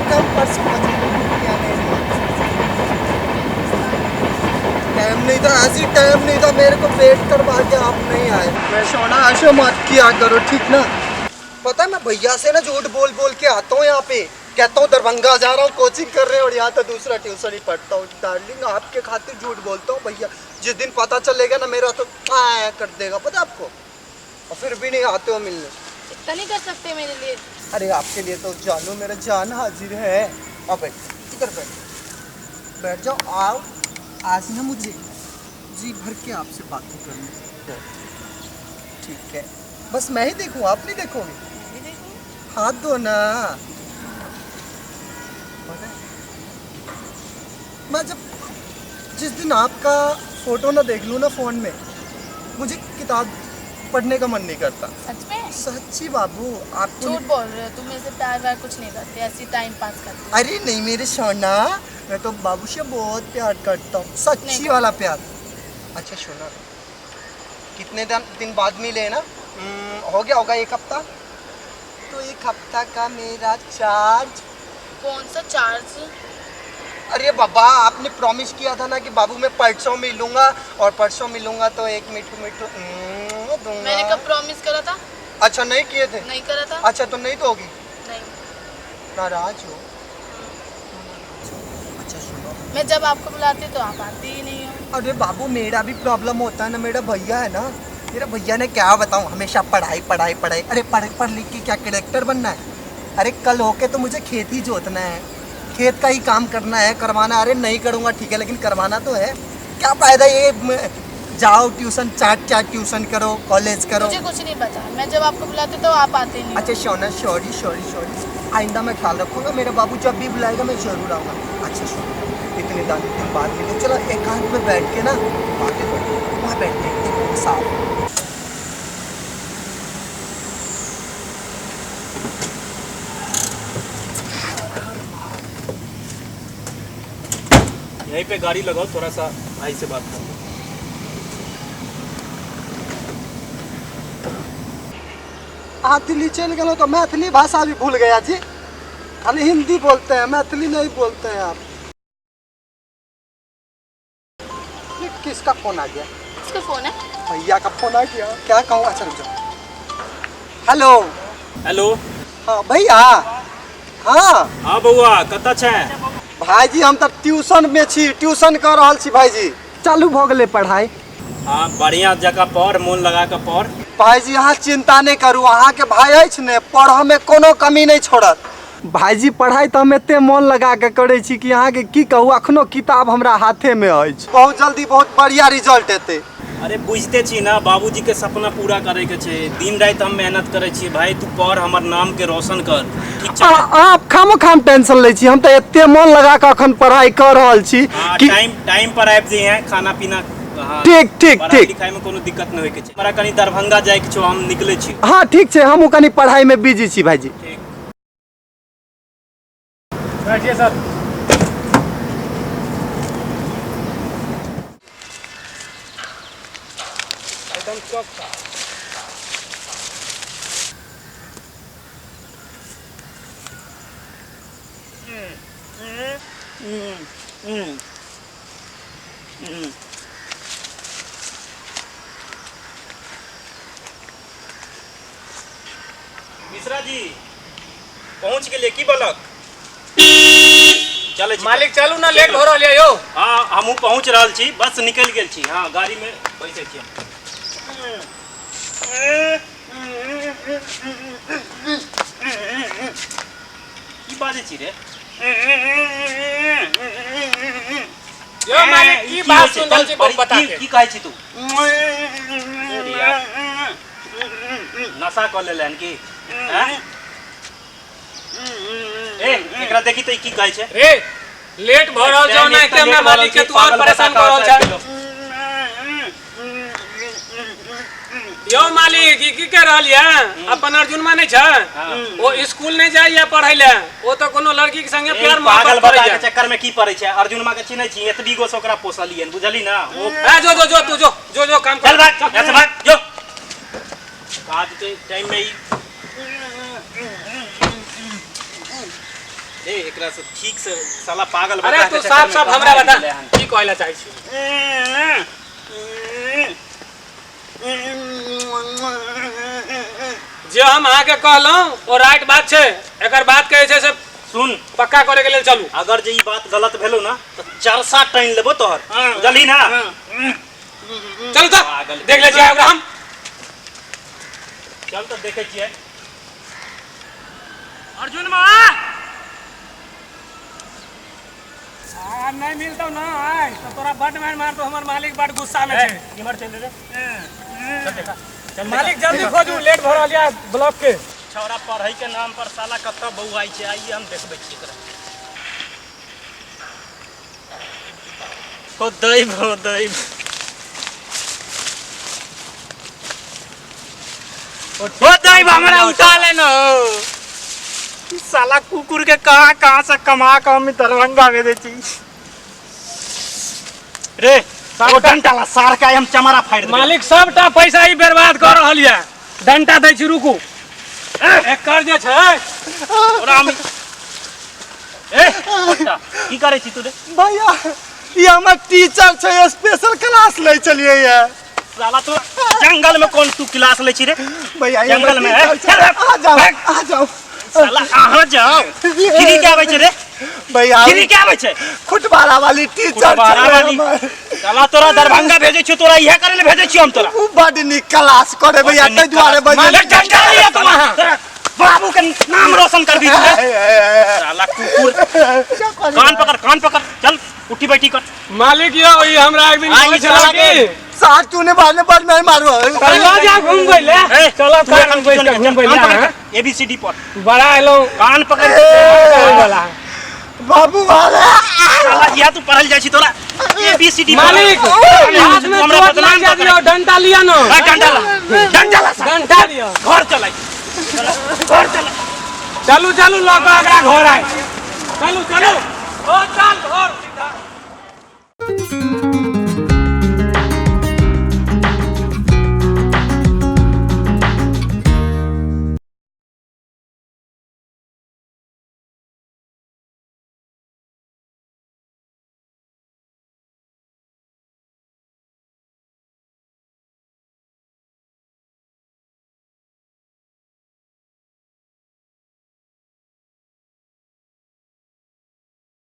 कम परसों बजे क्या नहीं, टाइम नहीं था, ऐसी टाइम नहीं था मेरे को, वेट करवा के आप नहीं आए। मैं सोना ऐसे मत किया करो, ठीक ना? पता है मैं भैया से ना झूठ बोल बोल के आता हूँ यहाँ पे, कहता हूँ दरभंगा जा रहा हूँ कोचिंग कर रहे हैं, और यहाँ तो दूसरा ट्यूशन ही पढ़ता हूँ। डार्लिंग आपके खातिर झूठ बोलता हूँ भैया, जिस दिन पता चलेगा ना मेरा तो कर देगा, पता आपको, और फिर भी नहीं आते हो मिलने। इतना नहीं कर सकते मेरे लिए? अरे आपके लिए तो जानू मेरा जान हाजिर है। अब बैठ इधर, बैठ बैठ जाओ, आओ। आज ना मुझे जी भर के आपसे बातें करनी है। ठीक है, बस मैं ही देखूँ, आप नहीं देखोगे? मैं भी देखूँ। हाथ दो ना। पता है, मैं जब जिस दिन आपका फोटो ना देख लूँ ना फोन में, मुझे किताब पढ़ने का मन नहीं करता। सच में? सच्ची बाबू, आपको झूठ बोल रहे हो तुम, मेरे से प्यार व्यार कुछ नहीं करते, ऐसे टाइम पास करते। अरे नहीं मेरे सोना, मैं तो बाबू से बहुत प्यार करता हूँ, सच्ची नहीं। वाला प्यार। अच्छा सोना, कितने दिन दिन बाद मिले ना? हो गया होगा एक हफ्ता, तो एक हफ्ता का मेरा चार्ज। कौन सा चार्ज? अरे बाबा आपने प्रॉमिस किया था ना कि बाबू मैं परसों मिलूंगा, और परसों मिलूंगा तो एक मिठू मिठू दूंगा। मैंने कब प्रॉमिस करा था? अच्छा नहीं किए थे? नहीं करा था। अच्छा तो नहीं दोगी? नहीं। नाराज हो? अच्छा सुनो, मैं जब आपको बुलाती हूँ तो आप आते ही नहीं हो। अरे बाबू मेरा भी प्रॉब्लम होता है ना, मेरा भैया है ना, मेरा भैया ने क्या बताऊँ, हमेशा पढ़ाई पढ़ाई पढ़ाई। अरे पढ़ पढ़ लिख के क्या कलेक्टर बनना है? अरे कल होके तो मुझे खेत ही जोतना है, खेत का ही काम करना है, करवाना। अरे नहीं करूँगा ठीक है, लेकिन करवाना तो है। क्या फ़ायदा ये जाओ ट्यूशन, चार चार ट्यूशन करो, कॉलेज करो। मुझे कुछ नहीं पता, मैं जब आपको बुलाती हूँ तो आप आते नहीं हो। अच्छा सोना, सॉरी सॉरी सॉरी, आइंदा मैं ख्याल रखूँगा, मेरा बाबू जब भी बुलाएगा मैं ज़रूर आऊँगा। अच्छा सुनो, इतने दिन बाद मिले, चलो एकांत में बैठ के ना बातें करते हैं, वहाँ बैठते हैं एकदम साफ। यहीं पे गाड़ी लगाओ, थोड़ा सा भाई से बात करो। अहाँ दिल्ली चल गए तो मैथिली भाषा भी भूल गया जी, खाली हिंदी बोलते हैं, मैथिली नहीं बोलते हैं आप। ये किसका फोन आ गया? किसका फोन है? भैया का फोन आ गया, क्या कहूँ? अच्छा रुक जाओ। हेलो। हेलो। हाँ भैया। हाँ हाँ बउआ, कतऽ छै? भाईजी हम तऽ ट्यूशन में छी, ट्यूशन कर रहल छी भाईजी। चालू भऽ गेलै पढ़ाई। हाँ बढ़िया जगह पढ़, मोन लगा के पढ़। भाईजी अहाँ चिंता नहीं करू, अहाँके भाई अछि ने, पढ़ऽ में कोनो कमी नहीं छोड़त। भाईजी पढ़ाई तऽ हम एते मोन लगा के करै छी कि अहाँके की कहू, अखनो किताब हमरा हाथे में अछि। बहुत जल्दी बहुत बढ़िया रिजल्ट एतै। अरे बुझते छी ना, बाबूजी के सपना पूरा करे के छै, दिन राति हम मेहनत करे छी। भाई तू पढ़, हमर नाम के रोशन कर, ठीक छै? अहाँ खामोखाम टेंशन लै छी, हम तऽ एते मोन लगा के अखन पढ़ाई कऽ रहल छी हाँ, कि टाइम टाइम पर आबि जइहे, खाना पीना। हाँ, ठीक ठीक पढ़ाई ठीक। लिखाई में कोनो दिक्कत नहीं होय के छै। हमरा कनी दरभंगा जाय के छौ, हम निकले छी। हाँ ठीक छै, हमहूँ कनी पढ़ाई में बिजी छी भाईजी। ठीक। बैठिए सर। एकदम चौक। मिश्रा जी पहुँच गेलियै की बोलक? चलै छी। मालिक चलू ना, लेट हो रहल है यौ। हाँ हमहूँ पहुँच रहल छी, बस निकलि गेल छी। हाँ गाड़ी में बैसै छी हम। की बाजै छी रे? यौ मालिक की बात सुन रहल छी बता के? की कहै छी तू? अरे यार, नशा कऽ लेले हन की? आँय? ए एकरा देखी तऽ ई की कहै छै? रे लेट भऽ रहल छौ ना, एते हमरा मालिक के तू और परेशान कर रहल छै। यौ मालिक ई की कह रहल ये? अपन अर्जुनमा नहीं छै, ओ स्कूल नहीं जाइए पढ़ै ले, ओ तो कोनो लड़की के संगे प्यार पागल मोहब्बत बता करैया। के चक्कर में की पड़ै छै? अर्जुनमा के चिन्है छी, एतबी गो से ओकरा पोसलियन, बुझली ना? ओ ए जो जो जो तू जो जो जो काम चल कर। भाग, ऐसे भाग जो काज के टाइम में ही। ए एकरा से ठीक से साला पागल अरे बताह तू के साफ चक्कर में साफ कहाँ हमरा बता गेलै हन। की कहै लए चाहै छी। जे हम अहाँके कहलहुँ ओ राइट बात छै, एकर बात के जे छै से सुन पक्का करे के लेल चलू। अगर जे ई बात गलत भेलो ना तो चरसा टाइन लेबो तोहर, बुझलही ना? चलू तऽ पागल। देख लै छियै ओकरा हम। चल तऽ देखै छियै। अर्जुन माँ आ नहीं मिलतौ ना आइ तऽ तोरा बड मारि मारतौ, हमर मालिक बड गुस्सा में छै। इमहर चल रे, चल देखा, चल। मालिक जल्दी खोजू, लेट भऽ रहल यऽ ब्लॉक के। छौड़ा पढ़ै के नाम पर साला कतऽ बौआइ छै, आइए हम देखबै छियै एकरा। हो दैव, हो दैव, हो दैव, हमरा उठा ले न हो। ई साला कुकुर के कहाँ कहाँ से कमा के हम दरभंगा भेजै छी रे। ओ डंटा ला सार के आइ हम चमड़ा फाड़ि देबै। मालिक सबटा पैसा ई बर्बाद कऽ रहल यऽ। डंटा दै छी, रुकू, एकर जे छै तोरा हम ए बच्चा, की करै छी तू रे? भैया, ये हमर टीचर छै, स्पेशल क्लास लै चलिए ये। साला तू जंगल में कौन तू क्लास लै छी रे? भैया, ये हमर जंगल में, टीचर छै। चल, आ जाओ, आ जाओ। साला अहाँ जाओ, फ्री के आबै छै रे? भैया, फ्री के आबै छै? खुटबारा वाली टीचर खुटबारा छै वाली। हमर। साला तोरा दरभंगा भेजै छियौ, तोरा इएह करै लए भेजै छियौ हम तोरा। उ बड नीक क्लास करे भैया, बड्ड ताहि नीक दुआरे क्लास। बजल। मालिक डंडा लिअ तू अहाँ। तोरा बाबू के नाम रोशन कर दी तू रे। साला कुकुर, कान पकड़, कान पकड़, चल उठी बैठी कर। मालिक यौ, ई हमरा एक दिन आई कहै छला साला कि सार तूने बाद में बड मार मारो। चलो जा घुमबै ले। ए, चलो तू एखन बैस किछो के नहि, घुमबै कान ले। पकड़, अहाँ। एबीसीडी पर बड़ा एलहुँ कान पकड़। वाला बाबू वाला। साला इहा तू पढ़ल जाइ छी तोरा एबीसीडी। मालिक, हाथ में हमरा चोट बदनाम लागि कऽ दियौ, डंटा लिअ न। ए, डंडा ला, डंडा ला साला। डंटा लिअ। घर चलै, घर चलै। चलू चलू, लऽ कऽ एकरा घर आइ। चलू चलू, ओ चल घर।